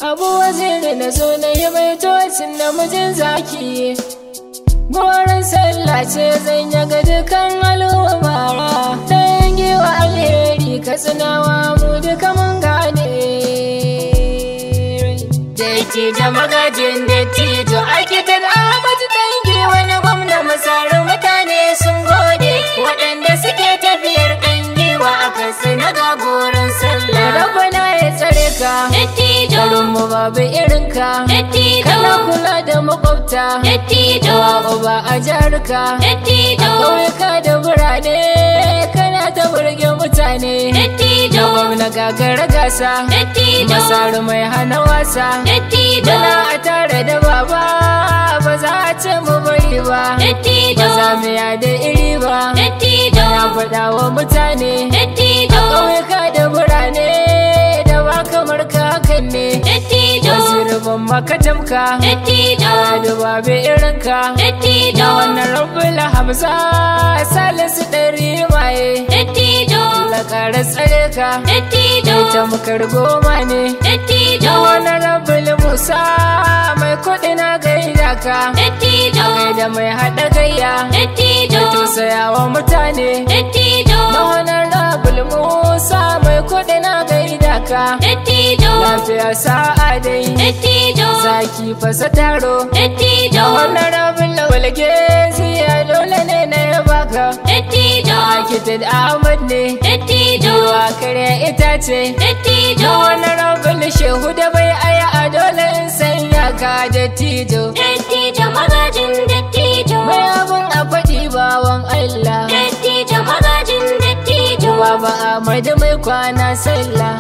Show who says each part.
Speaker 1: Abu Waziri na zo na yi mai tocin namijin zaki. Goron sallah ce zan yaga dukan al'umma. Dan giwa alheri Katsinawa mu duka mun gane. Dattijo magajin dattijo, Architect Ahmad Dangiwa na gwamna Masaru, mutane sun gode. Waɗanda suke tafiyar ɗan giwa a Katsina, ga goron sallah. Rabbana ya tsare ka.
Speaker 2: Dattijo.
Speaker 1: Garinmu babu irinka.
Speaker 2: Dattijo.
Speaker 1: Kana kula da makwabta.
Speaker 2: Dattijo.
Speaker 1: Uwa uba a jarka.
Speaker 2: Dattijo.
Speaker 1: Ƙauyuka da birane kana ta burge mutane.
Speaker 2: Dattijo.
Speaker 1: Gwamna gagara gasa.
Speaker 2: Dattijo.
Speaker 1: Masaru mai hana wasa.
Speaker 2: Dattijo.
Speaker 1: Muna a tare da baba, ba za a ce mu bari ba.
Speaker 2: Dattijo.
Speaker 1: Ba za mu yada iri ba.
Speaker 2: Dattijo.
Speaker 1: Na faɗa wa mutane.
Speaker 2: Dattijo.
Speaker 1: Ƙauyuka da birane da ba kamar ka hakan ne.
Speaker 2: Dattijo.
Speaker 1: Wasu makatamka.
Speaker 2: Dattijo.
Speaker 1: Da babu irinka.
Speaker 2: Dattijo.
Speaker 1: Wannan Rabbul Hamza Salisu ɗari maye.
Speaker 2: Dattijo.
Speaker 1: Allah ƙara tsare ka.
Speaker 2: Dattijo.
Speaker 1: Ita mukar goma ne.
Speaker 2: Dattijo.
Speaker 1: Wannan Rabbul Musa mai kuɗi na gaida ka.
Speaker 2: Dattijo.
Speaker 1: Gaida mai haɗa gayya.
Speaker 2: Dattijo.
Speaker 1: Tausayawa mutane.
Speaker 2: Dattijo.
Speaker 1: Na wannan Rabbul Musa mai kuɗi na gaida ka.
Speaker 2: Dattijo.
Speaker 1: Lafiya sa'a dai.
Speaker 2: Dattijo.
Speaker 1: Zaki fasa taro.
Speaker 2: Dattijo.
Speaker 1: Wannan Rabbul Walge siya dole ne na yaba ka.
Speaker 2: Dattijo.
Speaker 1: Architect Ahmad ne.
Speaker 2: Dattijo.
Speaker 1: Yiwa kare itace.
Speaker 2: Dattijo.
Speaker 1: Wannan Rabbul Shehu da bai aya a dole in sanya ka dattijo.
Speaker 2: Dattijo magajin dattijo.
Speaker 1: Mai abun a faɗi bawan Allah.
Speaker 2: Dattijo magajin dattijo.
Speaker 1: Baba Ahmad mai kwana sallah.